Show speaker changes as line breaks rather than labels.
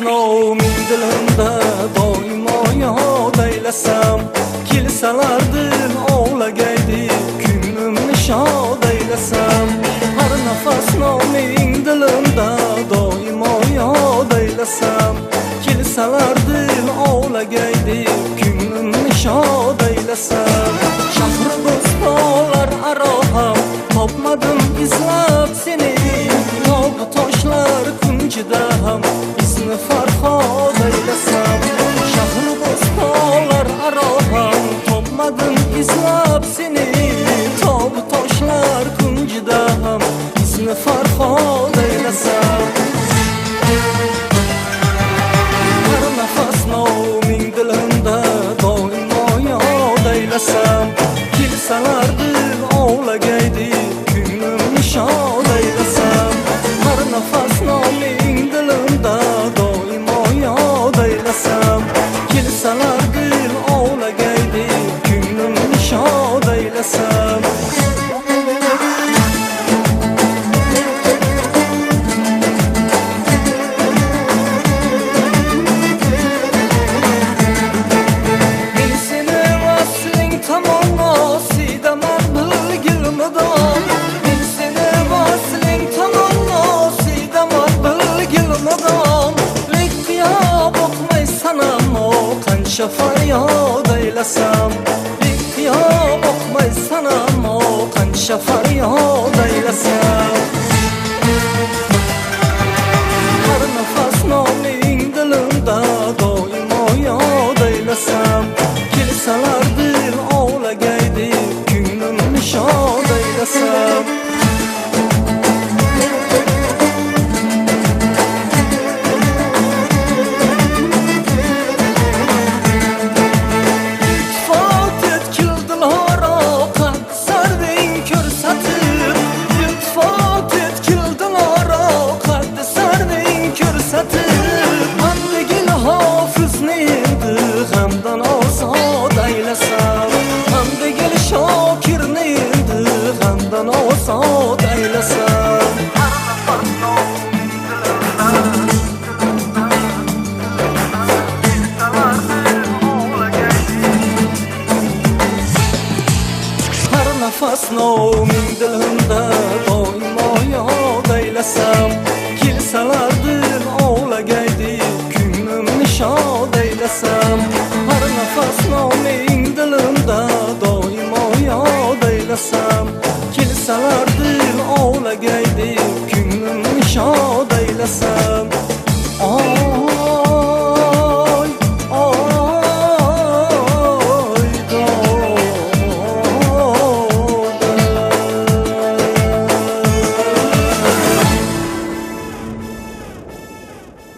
Noming dilimda doimo yod aylasam, kelsalar dil ovlagay deb ko'nglimni shod aylasam. Har nafas noming dilimda doimo yod aylasam, kelsalar dil ovlagay deb ko'nglimni shod aylasam. Shahri bo'stonlar aro ham topmadim izlab seni, tog' toshlar kunjida ham izni farhod aylasam. Shahri bo'stonlar aro ham topmadim izlab seni, tog' toshlar kunjida ham izni farhod aylasam. Har nafas noming dilimda doimo yod aylasam, kelsalar dil ovlagay deb ko'nglimni shod aylasam. Har nafas noming dilimda doimo yod aylasam, kelsalar dil ovlagay deb ko'nglimni shod aylasam. Men seni vasling tamannosidaman bilgil mudom, men seni vasling tamannosidaman bilgil mudom. Lek qiyo boqmaysan ammo qancha faryod aylasam, lek qiyo boqmaysan ammo qancha faryod aylasam. Har nafas noming dilimda doimo yod aylasam, kelsalar dil ovlagay deb ko'nglimni shod aylasam. Iltifot etkil dilora qad sarving ko'rsatib, iltifot etkil dilora qad sarving ko'rsatib. Hamdegil hofizni endi g'amdan ozod aylasam, hamdegil shokirni endi g'amdan ozod aylasam. Har nafas noming dilimda doimo yod aylasam, kelsalar dil ovlagay deb ko'nglimni shod aylasam. Har nafas noming dilimda doimo yod aylasam, kelsalar dil ovlagay deb ko'nglimni shod aylasam.